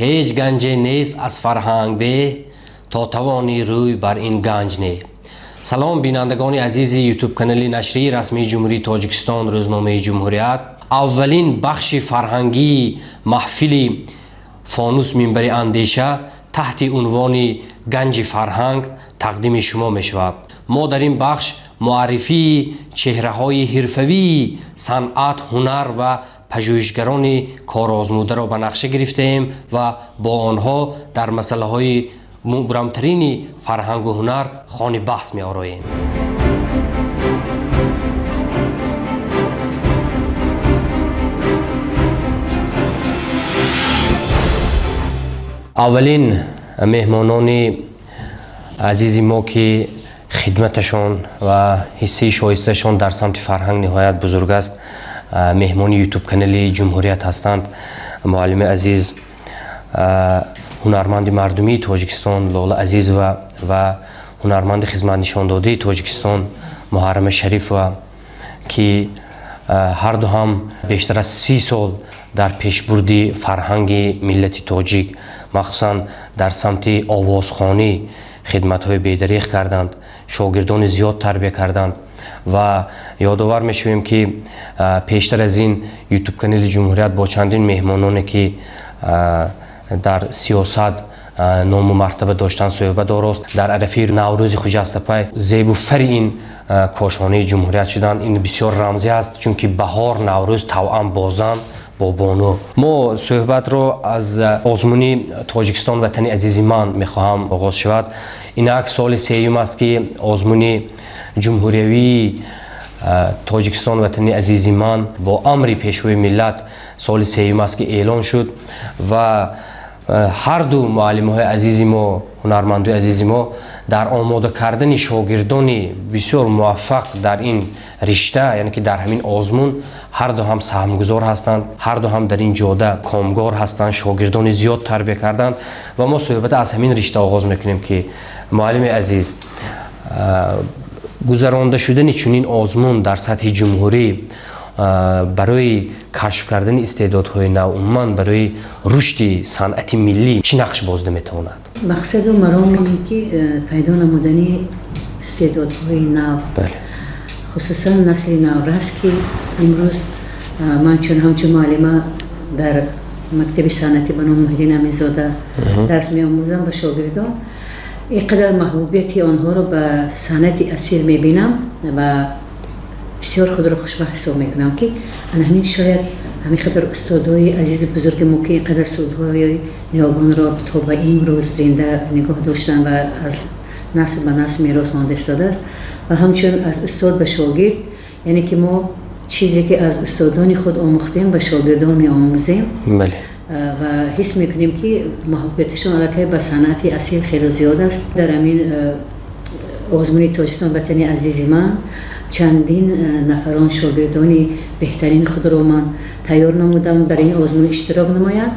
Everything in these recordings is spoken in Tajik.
Ҳеҷ ганҷе нест аз фарҳанг бе, то тавонӣ рӯй бар ин ганҷ не. Салом, бинандагони азизи ютуб-канали нашрии расмии Ҷумҳурии Тоҷикистон, рӯзномаи Ҷумҳурият. Аввалин бахши фарҳангии маҳфили Фонус минбари андеша таҳти унвони Ганҷи фарҳанг тақдими шумо мешавад. Мо дар ин бахш муаррифии чеҳраҳои ҳирфавии санъат, ҳунар ва пажӯҳишгарони корозмударо ба нақша гирифтаем ва бо онҳо дар масъалаҳои мубрамтарини фарҳангу ҳунар хони баҳс меороем. Аввалин меҳмонони азизи мо, ки хидматашон ва ҳиссаи шоистаашон дар самти фарҳанг ниҳоят бузург аст, меҳмони ютуб-канали Ҷумҳурият ҳастанд. Муаллими азиз, ҳунарманди мардумии Тоҷикистон Лола Азизова ва ҳунарманди хизматнишондодаи Тоҷикистон Муҳаррама Шарифова, ки ҳарду ҳам бештар аз 30 сол дар пешбурди фарҳанги миллати тоҷик, махсусан дар самти овозхонӣ хидматҳои бедареғ карданд, шогирдони зиёд тарбия карданд. Ва ёдовар мешавем, ки пештар аз ин ютуб-канали Ҷумҳурият бо чандин меҳмононе, ки дар сиёсат ному мартаба доштанд, суҳбат дорост. Дар арафаи Наврӯзи Хуҷастапай зебу фари ин кошонаи Ҷумҳурият шуданд. Ин бисёр рамзӣ аст, чунки баҳор, Наврӯз тавъам бозан бо бону. Мо суҳбатро аз озмуни Тоҷикистон ватани азизи ман мехоҳам оғоз шавад. Инак соли сеюм аст, ки озмуни ҷумҳуриявии Тоҷикистон ватани азизи ман бо амри Пешвои миллат соли сеюм аст, ки эълон шуд ва ҳарду муаллимҳои азизи мо, ҳунармандои азизи мо дар омода кардани шогирдони бисёр муваффақ дар ин ришта, яъне ки дар ҳамин озмун, ҳарду ҳам саҳмгузор ҳастанд, ҳарду ҳам дар ин ҷода комгор ҳастанд, шогирдони зиёд тарбия карданд. Ва мо суҳбата аз ҳамин ришта оғоз мекунем, ки муаллими азиз, гузаронда шудани чунин озмун дар сатҳи ҷумҳурӣ барои кашф кардани истеъдодҳои нав, умуман барои рушди санъати миллӣ чӣ нақш бозида метавонад? Мақсаду маром ин ки пайдо намудани истеъдодҳои нав, хусусан насли наврас, ки имрӯз ман чун ҳамчун муаллима дар мактаби санъатӣ ба номи Муҳиддин Аминзода дарс меомӯзам ба шогирдон, ин қадар маҳбубияти онҳоро ба санъати асил мебинам ва бисёр худро хушбахт ҳисоб мекунам, ки ана ҳамин шояд ҳамин қадар устодҳои азизу бузурги мо, ки ин қадар сурудҳои ниёгонро то ба имрӯз зинда нигоҳ доштанд ва аз насл ба насл мерос монда истодааст, ва ҳамчун аз устод ба шогирд, яъне ки мо чизе ки аз устодони худ омӯхтем ба шогирдон меомӯзем ва ҳис мекунем, ки маҳбубияташон аллакай ба санъати асил хеле зиёд аст. Дар ҳамин озмуни Тоҷикистон ватани азизи ман чандин нафарон шогирдони беҳтарини худро ман тайёр намудам дар ин озмун иштирок намоянд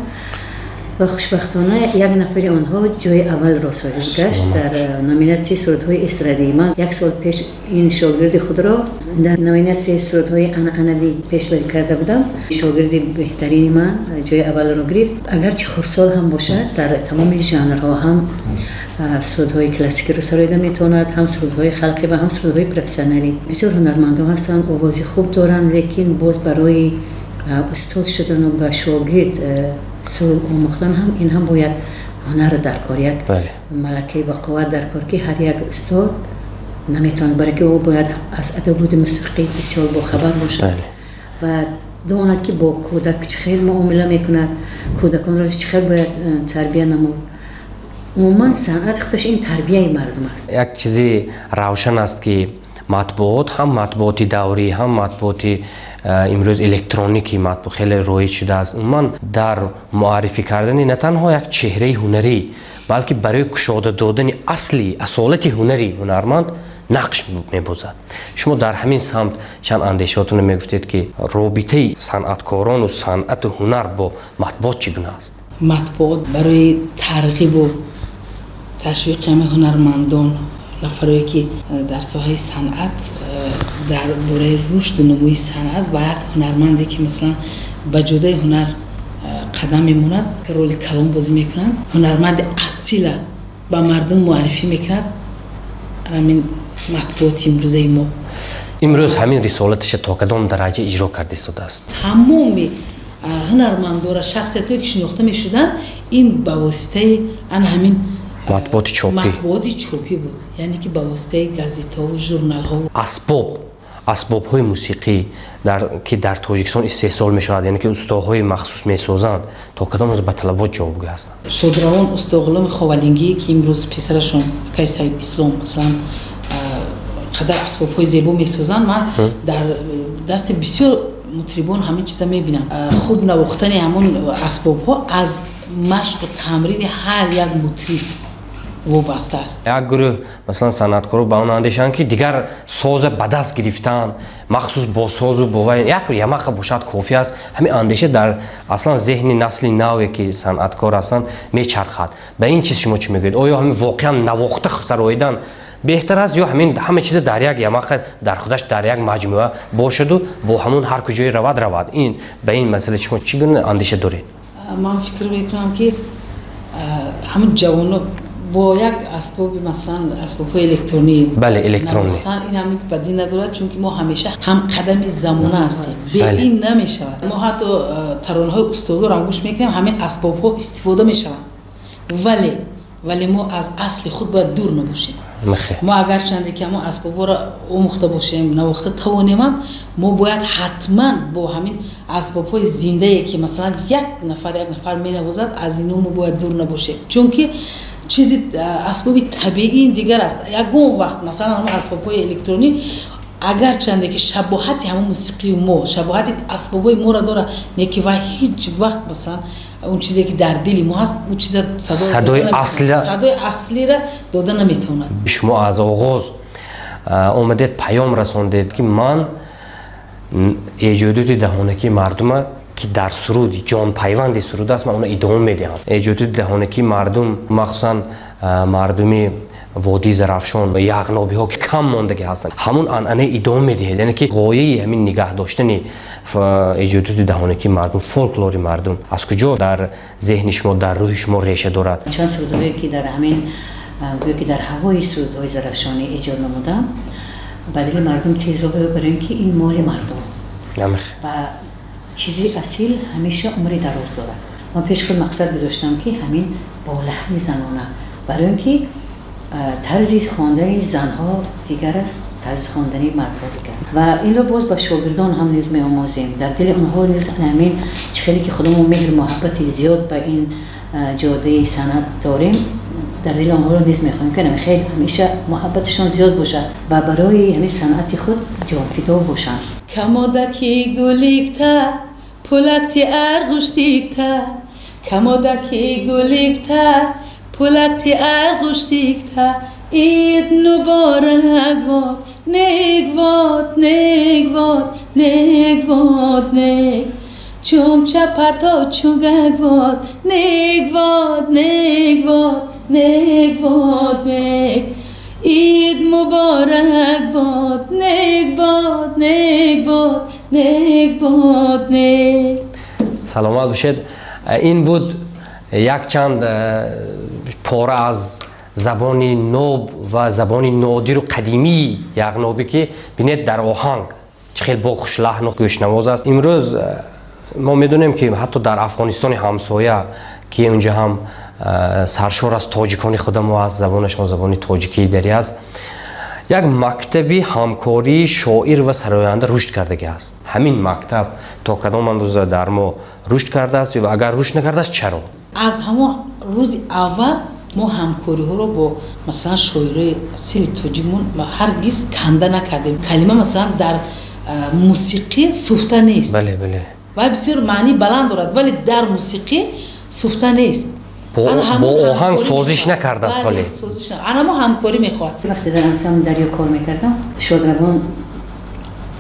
ва хушбахтона як нафари онҳо ҷои аввалро соҳиб гашт дар номинатсияи сурудҳои эстрадӣ. Ман як сол пеш ин шогирди худро дар номинатсияи сурудҳои анъанавӣ пешбарӣ карда будам. Шогирди беҳтарини ман ҷои аввалро гирифт. Агарчи хурдсол ҳам бошад, дар тамоми жанрҳо ҳам сурудҳои классикиро сароида метавонад, ҳам сурудҳои халқӣ ва ҳам сурудҳои профессионалӣ. Бисёр ҳунармандон ҳастанд, овози хуб доранд, лекин боз барои устод шудану ба шогирд суруд омӯхтан ҳам ин ҳам бояд ҳунар дар кор, як малакаи ба қувват дар кор, ки ҳар як устод наметавонад, барои ки ӯ бояд аз адабиёти мусиқӣ бисёр бохабар бошад ва донад, ки бо кӯдак чӣ хел муомила мекунад, кӯдаконро чӣ хел бояд тарбия намуд. Умуман санъат худаш ин тарбияи мардум аст. Як чизи равшан аст, ки матбуот, ҳам матбуоти даврӣ, ҳам матбуоти имрӯз электроникӣ матбуот хеле роиҷ шудааст, умуман дар муаррифӣ кардани на танҳо як чеҳраи ҳунарӣ, балки барои кушода додани асли асолати ҳунари ҳунарманд нақш мебозад. Шумо дар ҳамин самт чанд андешаотонро мегуфтед, ки робитаи санъаткорону санъату ҳунар бо матбуот чӣ гуна аст? Матбуот барои тарғибу ташвиқи ҳамаи ҳунармандон, нафарое ки дар соҳаи санъат, дар бораи рушду нумӯи санъат ва як ҳунарманде, ки масалан ба ҷодаи ҳунар қадам мемонад, роли калон бозӣ мекунанд. Ҳунарманди асила ба мардум муаррифӣ мекунад ҳамин матбуоти имрӯзаи мо. Имрӯз ҳамин рисолаташа то кадом дараҷа иҷро карда истодааст? Тамоми ҳунармандора, шахсиятҳое ки шинохта мешуданд, ин ба воситаи ана ҳамин матбуоти чопӣ, матбуоти чопӣ буд, яъне ки ба воситаи газетҳову журналҳо. Асбобҳои мусиқӣ ки дар Тоҷикистон истеҳсол мешавад, яъне ки устоҳои махсус месозанд, то кадом рӯз ба талабот ҷавобгӯ ҳастанд? Шодравон усто Ғуломи Ховалингӣ, ки имрӯз писарашон акаи Саид Ислом, масалан, қадар асбобҳои зебо месозанд, ман дар дасти бисёр мутрибон ҳамин чиза мебинам. Хуб навохтани ҳамон асбобҳо аз машқу тамрини ҳар як мутриб вобаста аст. Як гурӯҳ, масалан, санъаткоро ба он андешанд, ки дигар соза ба даст гирифтан, махсус бо созу бо вай як ямаха бошад кофӣ аст. Ҳамин андеша дар аслан зеҳни насли наве ки санъаткор ҳастанд мечархад. Ба ин чиз шумо чӣ мегӯед? Оё ҳамин воқеан навохта сароидан беҳтар аст ё ҳамин ҳама чиза дар як ямаха, дар худаш дар як маҷмӯа бошаду бо ҳамон ҳар куҷое равад равад? Ин ба ин масъала шумо чӣ гуна андеша доред? Ман фикр мекунам, ки ҳамин ҷавоно бо як асбоби, масалан, асбобҳои электронӣ, бале, электронӣ, ин ҳамин бадӣ надорад, чунки мо ҳамеша ҳамқадами замона ҳастем, бе ин намешавад. Мо ҳатто таронаҳои устодоро ҳам гӯш мекунем, ҳамин асбобҳо истифода мешаванд, вале мо аз асли худ бояд дур набошем. Мо агарчанде ки ҳамон асбобҳоро омӯхта бошем, навохта тавонемам, мо бояд ҳатман бо ҳамин асбобҳои зиндае, ки масалан як нафар менавозад, аз ино мо бояд дур набошем, чунки чизи асбоби табиӣ дигар аст. Ягон вақт, масалан, ҳамон асбобҳои электронӣ агарчанде ки шабоҳати ҳамон мусиқии мо, шабоҳати асбобҳои моро дорад, не ки вай ҳеҷ вақт, масалан, он чизе ки дар дили мо ҳаст, он чиза садои аслира садои аслира дода наметавонад. Шумо аз оғоз омадед, паём расондед, ки ман эҷодиёти даҳонакии мардума, ки дар суруд ҷонпайванди суруд аст, ман онро идома медиҳам. Эҷодиёти даҳонакии мардум, махсусан мардуми водии Зарафшон, яғнобиҳо, ки кам мондагӣ ҳастанд, ҳамун анъана идома медиҳед. Яъне ки ғояи ҳамин нигаҳ доштани эҷодиёти даҳонакии мардум, фолклори мардум аз куҷо дар зеҳни шумо, дар рӯҳи шумо реша дорад? Чанд сурудҳое ки дар ҳамин, гӯё ки дар ҳавои сурудҳои зарафшонӣ эҷод намудам, ба дили мардум тез барои ки ин моли мардум ва чизи асил ҳамеша умри дароз дорад. Ман пеш худ мақсад гузоштам, ки ҳамин бо лаҳни занона, барои он ки тарзи хондани занҳо дигар аст, тарзи хондани мардҳо дигар. Ва инро боз ба шогирдон ҳам низ меомӯзем, дар дили онҳо низ ҳамин чӣ хеле ки худамон меҳру муҳаббати зиёд ба ин ҷодаи санъат дорем, дар дили онҳоро низ мехоҳем, ки хеле ҳамеша муҳаббаташон зиёд бошад ва барои ҳамин санъати худ ҷонфидо бошанд. Камодаки гуликта пулакти арғуштикта, камодаки гуликта пулакти арғуштикта, ид муборак бод, нек бод, нек бод, нек бод, нек чумча парто чугак бод, нек бод, нек бод, нек бод, нек ид муборак бод, нек бод, нек бод, нек бод, нек. Саломат бошед. Ин буд якчанд пора аз забони ноб ва забони нодиру қадимии яғнобӣ, ки бинед, дар оҳанг чӣ хел бо хушлаҳну гӯшнавоз аст. Имрӯз мо медонем, ки ҳатто дар Афғонистони ҳамсоя, ки унҷа ҳам саршор аз тоҷикони худамо аст, забонашон забони тоҷикии дарӣ аст, як мактаби ҳамкории шоир ва сароянда рушд кардагӣ аст. Ҳамин мактаб то кадом андоза дар мо рушд кардааст ва агар рушд накардааст, чаро? Аз ҳамон рӯзи аввал мо ҳамкориҳоро бо, масалан, шоирои асили тоҷикмон ҳаргиз канда накардем. Калима, масалан, дар мусиқӣ суфта нест. бале бале Вай бисёр маънии баланд дорад, вале дар мусиқӣ суфта нест. Бо оҳанг созиш накардааст вале. Анамо ҳамкорӣ мехоҳад. Вақте дар ансамбли Дарё кор мекардам, шодравон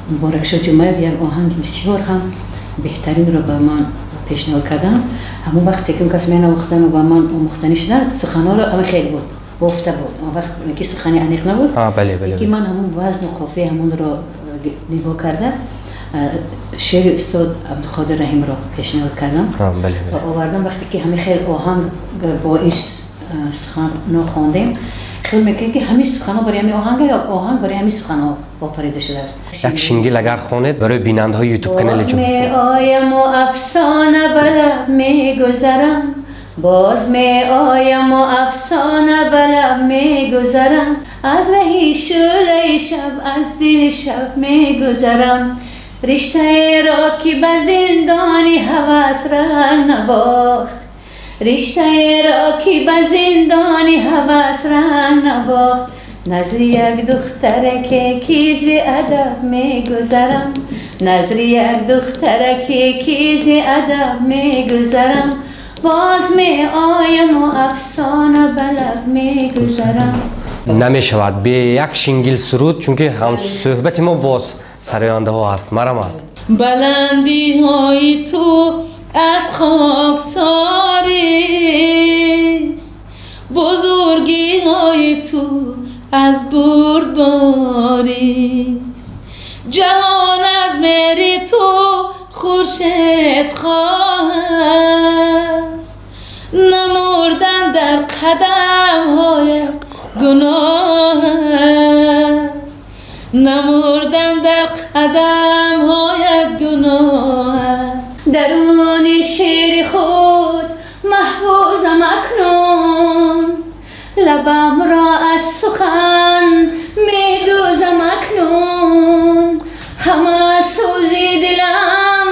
Муборакшо Ҷумаев як оҳанги бисёр ҳам беҳтаринро ба ман пешниҳод кардам. Ҳамон вақте ки он кас менавохтану ба ман омӯхтанӣ шуда, суханҳоро ама хел буд, бофта буд. Он вақт ки сухани аниқ набуд, ки ман ҳамон вазну қофияи ҳамонро нигоҳ карда, Шеъри устод Абдуқодир Раҳимро пешниҳод кардам ва овардам. Вақте ки ҳамин хел оҳанг бо ин суханҳо хондем, хел мекунем, ки ҳамин суханҳо барои ҳамин оҳанг ё оҳанг барои ҳамин суханҳо офарида шудааст. Як шингил агар хонед барои бинандаҳои ютуб канали. Боз меояму афсона ба лаб мегузарам, боз меояму афсона ба лаб мегузарам, аз раҳи шӯлаи шаб, аз дили шаб мегузарам. Риштаеро, ки ба зиндони ҳавас ранг набохт, риштаеро, ки ба зиндони ҳавас ранг набохт, назри як духтараке, ки зи адаб мегузарам, назри як духтараке, ки зи адаб мегузарам. Боз меояму афсона ба лаб мегузарам. Намешавад бе як шингил суруд, чунки ҳамсӯҳбати мо боз сарояндаҳо ҳаст. Марҳамат. Баландиҳои ту аз хоксорист, бузургиҳои ту аз бурдборист. Ҷаҳон аз меҳри ту хуршед хоҳаст, намурдан дар қадамҳоят гуноҳ аст, намурдан дар қадамҳоят гуноҳ аст. Даруни шеъри худ маҳфузам акнун, лабамро аз сухан медӯзам акнун. Ҳама сӯзи дилам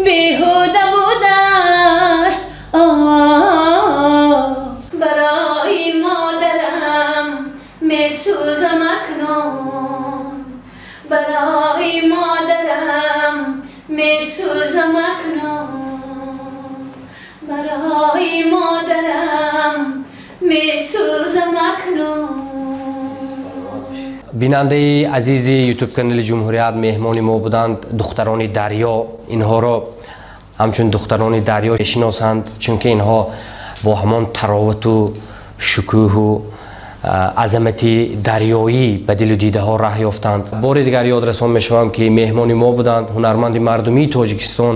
беҳуда будааст, барои модарам месӯзам акнун, барои модарам месӯзам акнун, барои модарам месӯзам акнун. Бинандаи азизи ютуб канали Ҷумҳурият, меҳмони мо буданд духтарони дарё. Инҳоро ҳамчун духтарони дарё мешиносанд, чунки инҳо бо ҳамон таровату шукӯҳу азамати дарёӣ ба дилу дидаҳо раҳ ёфтанд. Бори дигар ёдрасон мешавам, ки меҳмони мо буданд ҳунарманди мардумии Тоҷикистон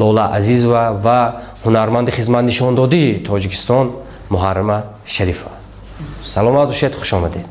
Лола Азизова ва ҳунарманди хизматнишондодии Тоҷикистон Муҳаррама Шарифова. Саломат бошед, хуш омадед.